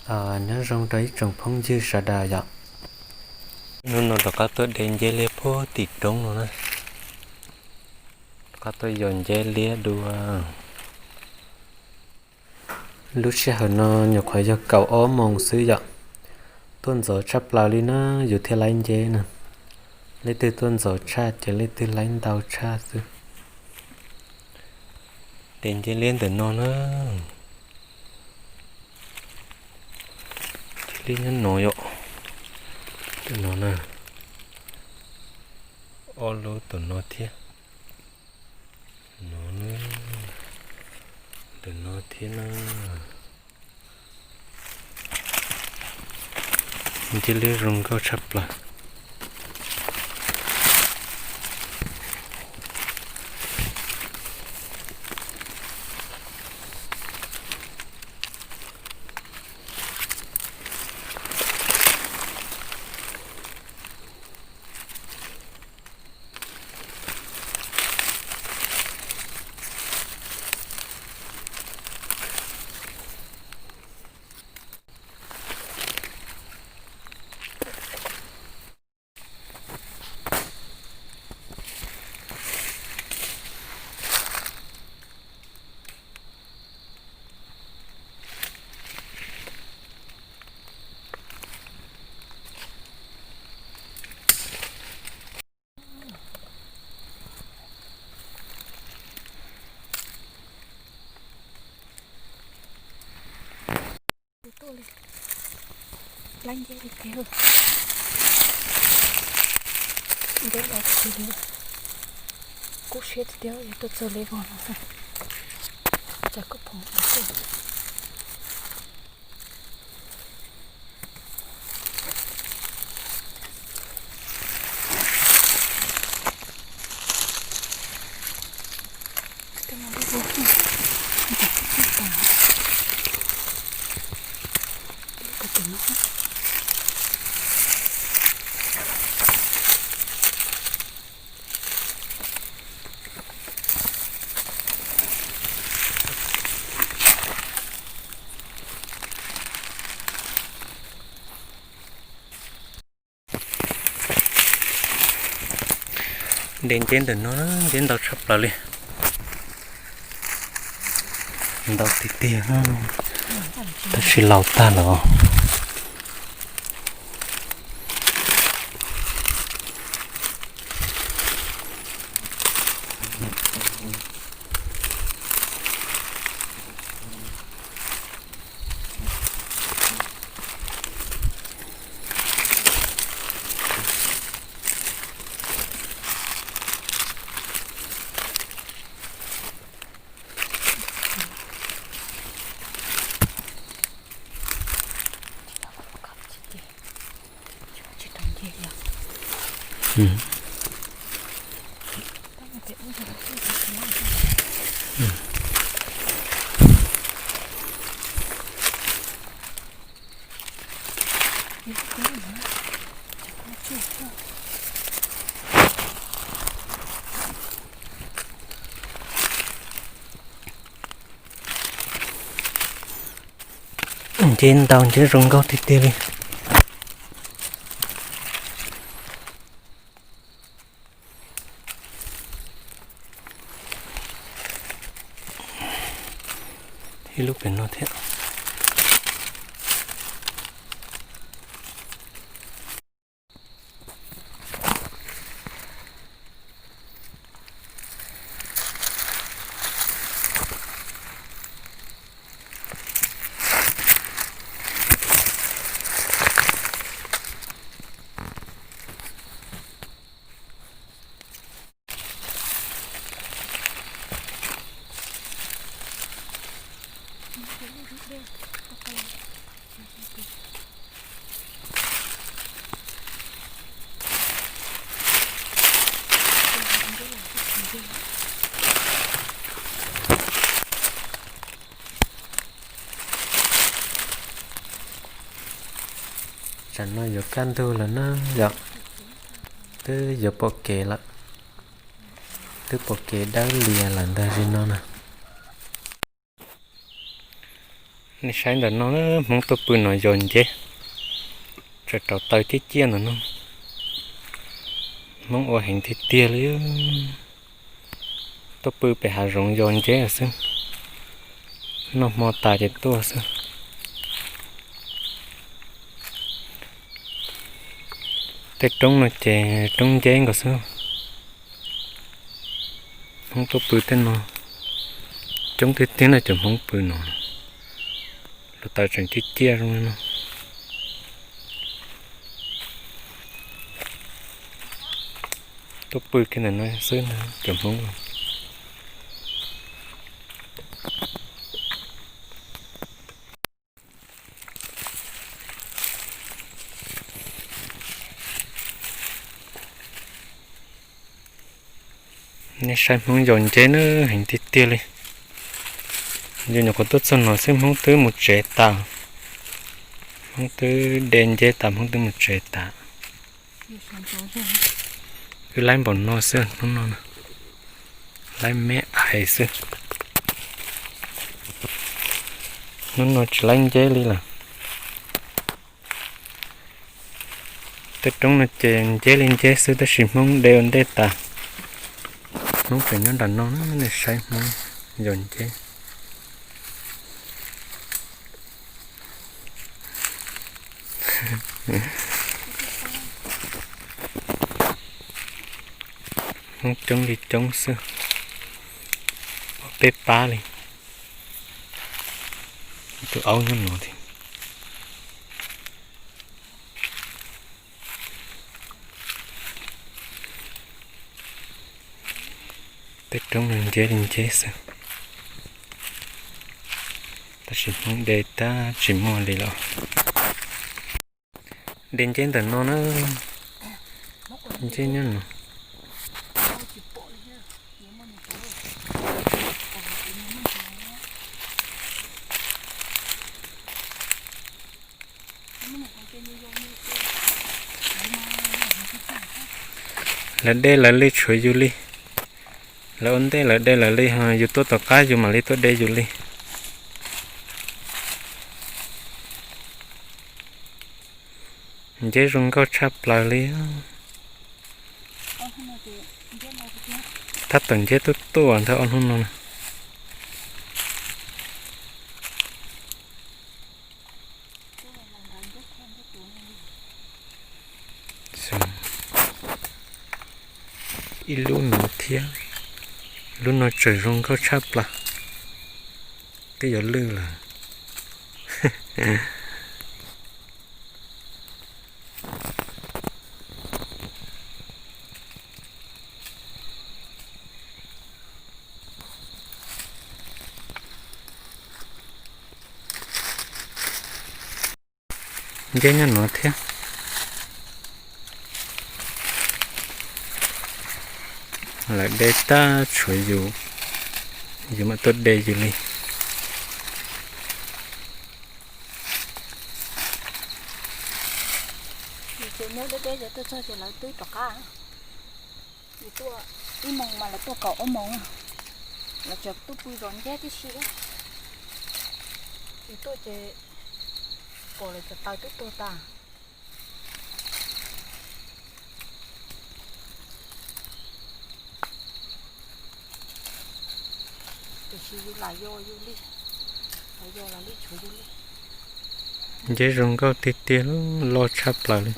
Nyob zoo rau ib tsoom phooj ywg sawv daws yom. Hnub no rov qab tuaj de nceb liab puag tim roob no na. Rov qab tuaj yos nceb liab dua. Lub sij hawm no nyuam qhuav yog kaum ob moos xwb yom. Tuaj ntxov tshaj plaws li na, yus thiaj laib nceb na. Leej twg tuaj ntxov tshaj ces leej twg laib ntau tshaj xwb. De nceb liab ntawm no na. Nceb liab nyob no yom. Ntawm no na. Ob lub tom no thiab. No, ntawm no thiab na. Nceb liab zoo nkauj tshaj plaws. Tuaj li, laib nceb li thiab. Nceb los tsis li, kub siab tiag tiag, yog tuaj txog li vog no xwb, cas koj phoom. De nceb ntawm no, nceb ntau tshaj plaws li. Ntau tiag tiag, tab sis laus tag lawm. Nceb ntau, nceb zoo nkauj tiag tiag li. Ib lub pem no thiab. Tsam no yuav kaj ntug lawm na yom, twb yuav pom kev lawm, twb pom kev dawb lias lawm ntag li no na. Nej saib ntawm no, Hmoob tuaj pw no yos nceb, tseem rauv taws ciaj ciaj ntawm no. Hmoob ua heev tiag tiag li. Tuaj pw pem hav zoov yos nceb xwb, noj hmo tas ces tuaj xwb. Tej roob no ces roob nceb nkaus xwb. Hmoob tuaj pw tej no coob tiag tiag na, cov Hmoob pw no. Hluav taws tseem ciaj ciaj zoo li no. Tuaj pw kiag ntawm no xwb na cov Hmoob. Nej saib Hmoob yos nceb na, heev tiag tiag li. Yus nyuam qhuav tuaj txog no xwb Hmoob twb mus tsev tas. Hmoob twb de nceb tas Hmoob twb mus tsev tas. Wb laib npaum no xwb hnub no, laib me ais xwb. Hnub no tsis laib nceb li lawm. Tej roob no ces nceb li nceb xwb tab sis Hmoob de ua ntej tas. Hmoob tseem nyob nram no na, nej saib Hmoob yos nceb. Hmoob coob li coob xwb, ob peb pab li. Tus aub nyob no thiab. Tej roob no nceb li nceb xwb, tab sis Hmoob de tab tsis muaj li lawm. De nceb ntawm no na, nceb nyob no. Lawv de lawv li tshuav yus li. Lawv ua ntej lawv de lawv li, yus tuaj tom qab yus mam li tuaj de yus li. Nceb zoo nkauj tshaj plaws li. Tab tom nceb tuaj tuaj ntawm ob hnub no. Ib lub no thiab, lub no tseem zoo nkauj tshaj plaws, twb yuav lwj lawm. Nceb nyob no thiab. Lawv de tab tshuav yus, yus mam tuaj de yus li. Ces nyob deb deb ces tuaj txog ces lawv twb rov qab. Yus tuaj ib moos mas lawv tuaj kaum ob moos, lawv tseem tuaj pw zov nceb tib si. Yus tuaj ces kaum lawv cov taws twb tuag tas. Tiam sis yus lam yos yus li, lam yos lam li tshuav yus li. Nceb zoo nkauj tiag tiag, loj tshaj plaws li.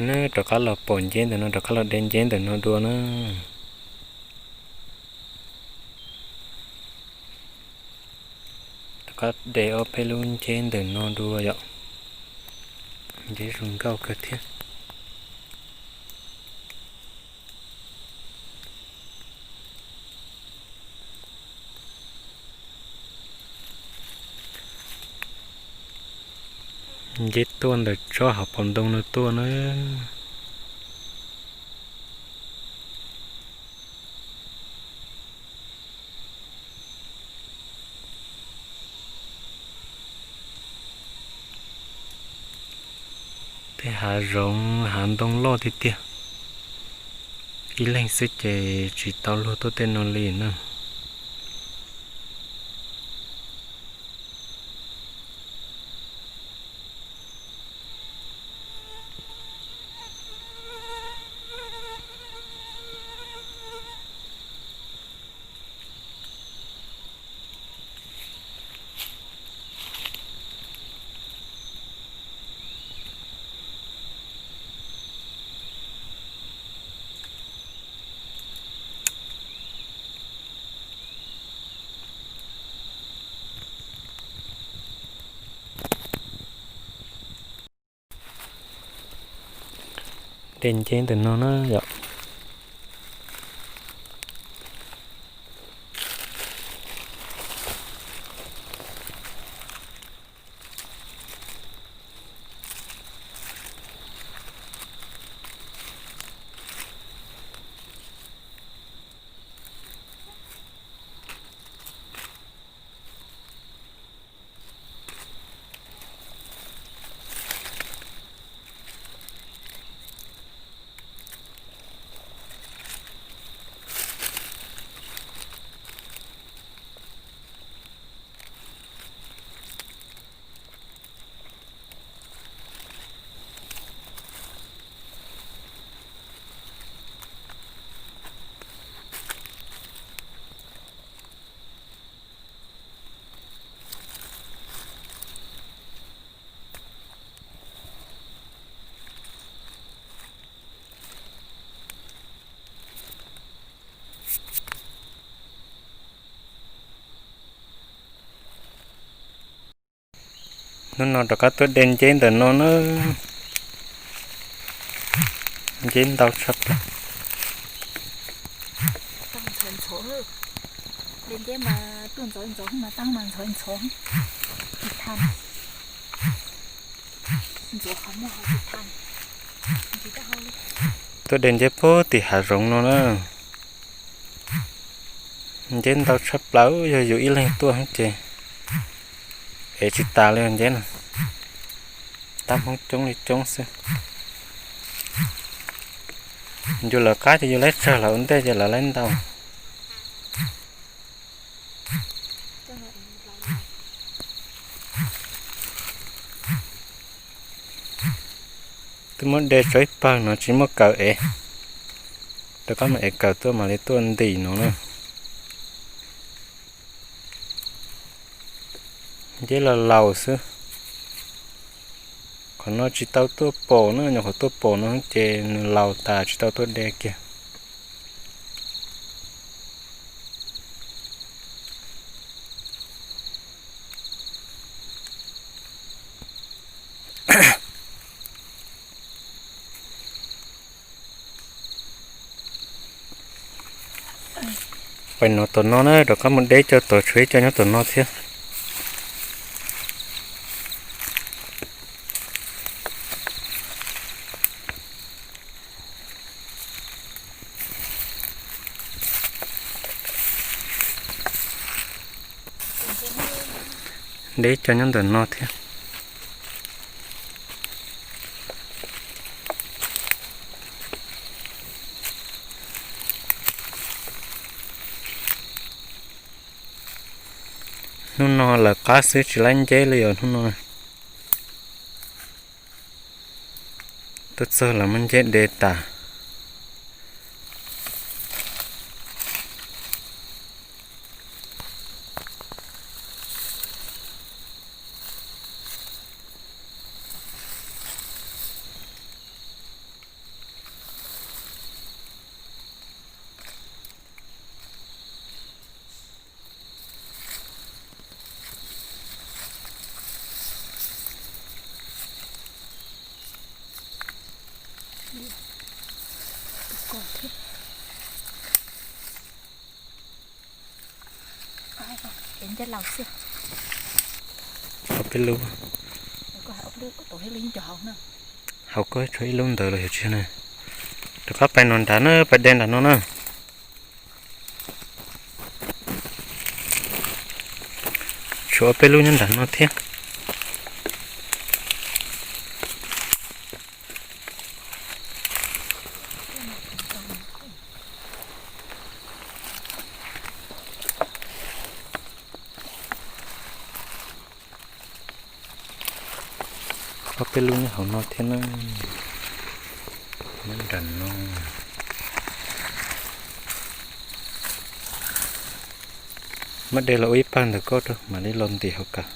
Neb rov qab los pom nceb ntawm no, rov qab los de nceb ntawm no dua na. Rov qab de ob peb lub nceb ntawm no dua yom. Nceb zoo nkauj kawg thiab. Nceb tuaj ntawm tsob hauv paus ntoo no tuaj na. Tej hav zoov hav ntoo loj tiag tiag. Ib leeg xwb ces tsis tau luag tuaj tej no li na. De nceb ntawm no na yom. Hnub no rov qab tuaj de nceb ntawm no na. Nceb ntau tshaj plaws. Tuaj de nceb puag tim hav zoov no na. Nceb ntau tshaj plaws, yog yus ib leeg tuaj ces ev tsis tas li nceb no. Tab hmoob coob li coob xwb. Yus lawv qab ces yus laib tsawg lawv ua ntej ces lawv laib ntau. Twb muab de tso ib pawg no tsis muaj kawm ev. Rov qab mus ev kawm tuaj mam li tuaj ntim no na. Nceb laus laus xwb. Qhov no tsis tau tuaj pom na, nyuam qhuav tuaj pom no ces nws laus tas tsis tau tuaj de kiag. Pais no tom no na, rov qab mus de cov tom tshuav ib co nyob tom no thiab. De ib co nyob ntawm no thiab. Hnub no lawv qab xwb tsis laib nceb li os hnub no. Tuaj txog lawv muab nceb de tas. Ob peb lub. Hauv ko tshuav ib lub ntawd los yog tsis ne. Rov qab pais no nrad na, pais de nram no na. Tshuav ob peb lub nyob nram no thiab. Ob peb lub nyob hauv no thiab na. Nyob nram no. Muab de los ua ib pawg ntawm koj rau mam li los ntim hauv kawm.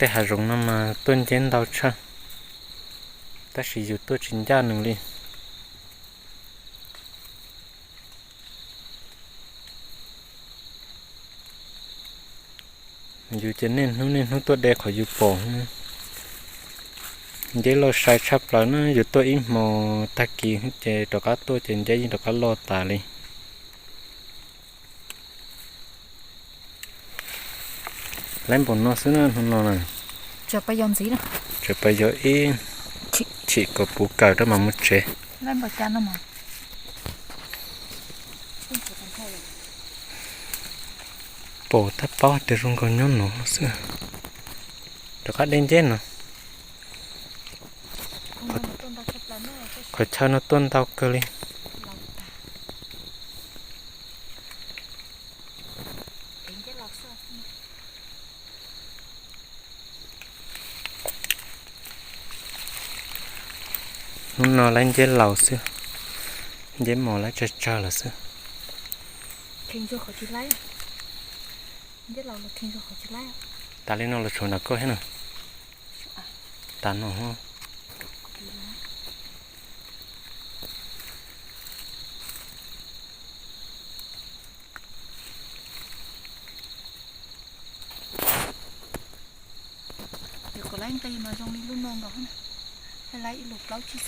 Tej hav zoov no mas tuaj nceb ntau tshaj, tab sis yus tuaj tsis ncaj nws li. Yus ces niaj hnub niaj hnub tuaj de qhov yus pom. Nceb loj sai tshaj plaws na, yus tuaj ib hmo tag kis ces rov qab tuaj ces nceb yeej rov qab loj tas li. Laib npaum no xwb na hnub no na. Tseem pais yog ib chim kom puv kawm rau mam mus tsev. Pom tab paub tias zoo nkaus nyob no xwb. Rov qab de nceb no. Qhov chaw no tuaj ntau kawg li. Hnub no laib nceb laus xwb, nceb mos laib tsawg tsawg lawm xwb. Tas li no los tshuav nram koj thiab na. Tas no.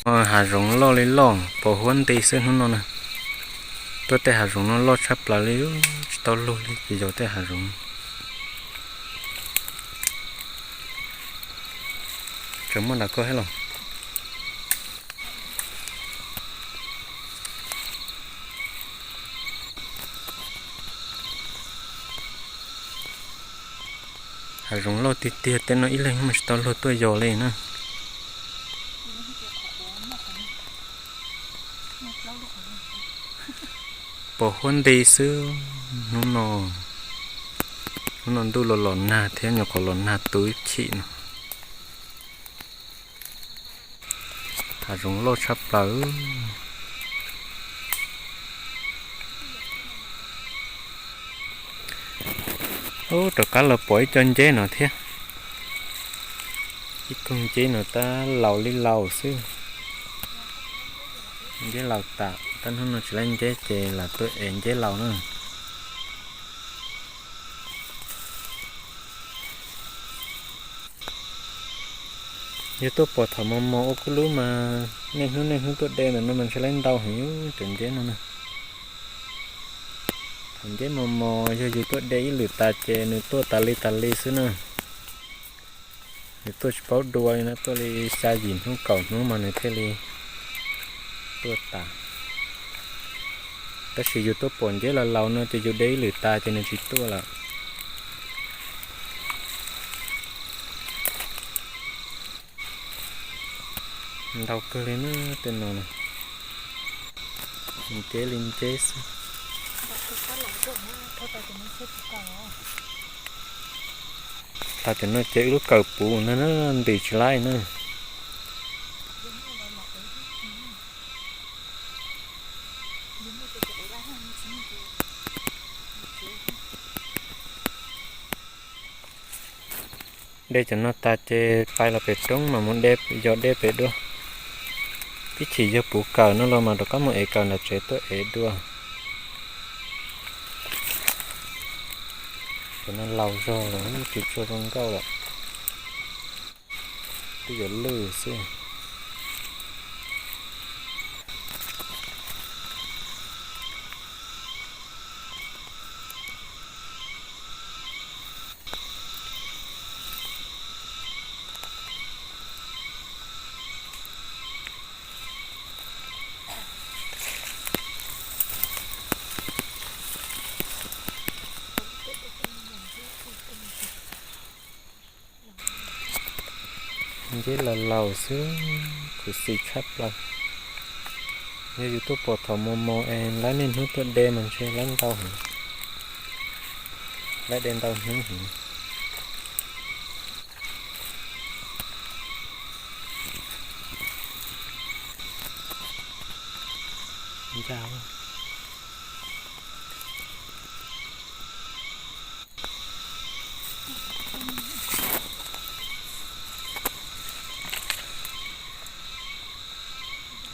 Hav zoov loj li loj, pos huab nti xwb hnub no na. Tuaj tej hav zoov no loj tshaj plaws li, tsis tau luag li ces yog tej hav zoov. Tseem muaj nram koj thiab los? Hav zoov loj tiag tiag, tej no ib leeg mas tsis tau luag tuaj yos li na. Pos huab nti xwb hnub no. Hnub no ntuj los los nag thiab, nyuam qhuav los nag tu ib chim no. Hav zoov loj tshaj plaws. Ub, rov qab los pom ib co nceb no thiab. Ib koog nceb no tab laus li laus xwb. Nceb laus tas, tab hnub no tsis laib nceb ces lam tuaj ev nceb laus na. Yus tuaj pom thaum mos mos ua kuj lub mas niaj hnub niaj hnub tuaj de ntawm no mas ntshe laib ntau heev cov nceb no na. Thaum nceb mos mos yog yus tuaj de ib lwm tas ces nws tuaj tas li tas li xwb na. Nws tuaj tsis paub dua li na, tuaj li xya yim hnub kaum hnub mas nws thiaj li tuaj tas. Tab sis yus tuaj pom nceb laus laus no ces yus de ib lwm tas ces nws tsis tuaj lawm. Ntau kawg li na tej no na. Nceb li nceb xwb. Tag cov no ces wb lub kawm puv ntag na, ntim tsis laib na. De cov no tas ces pais los pem roob mas mus de, yos de pem dua. Ib chim yog puv kawm no los mas rov qab mus ev kawm nram tsev tuaj ev dua. Cov no laus zog lawm, tsis tshua zoo nkauj lawm. Twb yuav lwj xwb. Nceb laus laus xwb, khuv xim tshaj plaws. Yog yus tuaj pom thaum mos mos es lawv niaj hnub tuaj de mas ntshe lawv ntau heev, lawv de ntau hnub heev. Ncaj.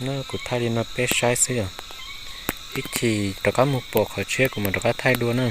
No kuv thaij li no peb saib xwb yom. Ib chim rov qab mus pom qhov tshiab kuv mam rov qab thaij dua na.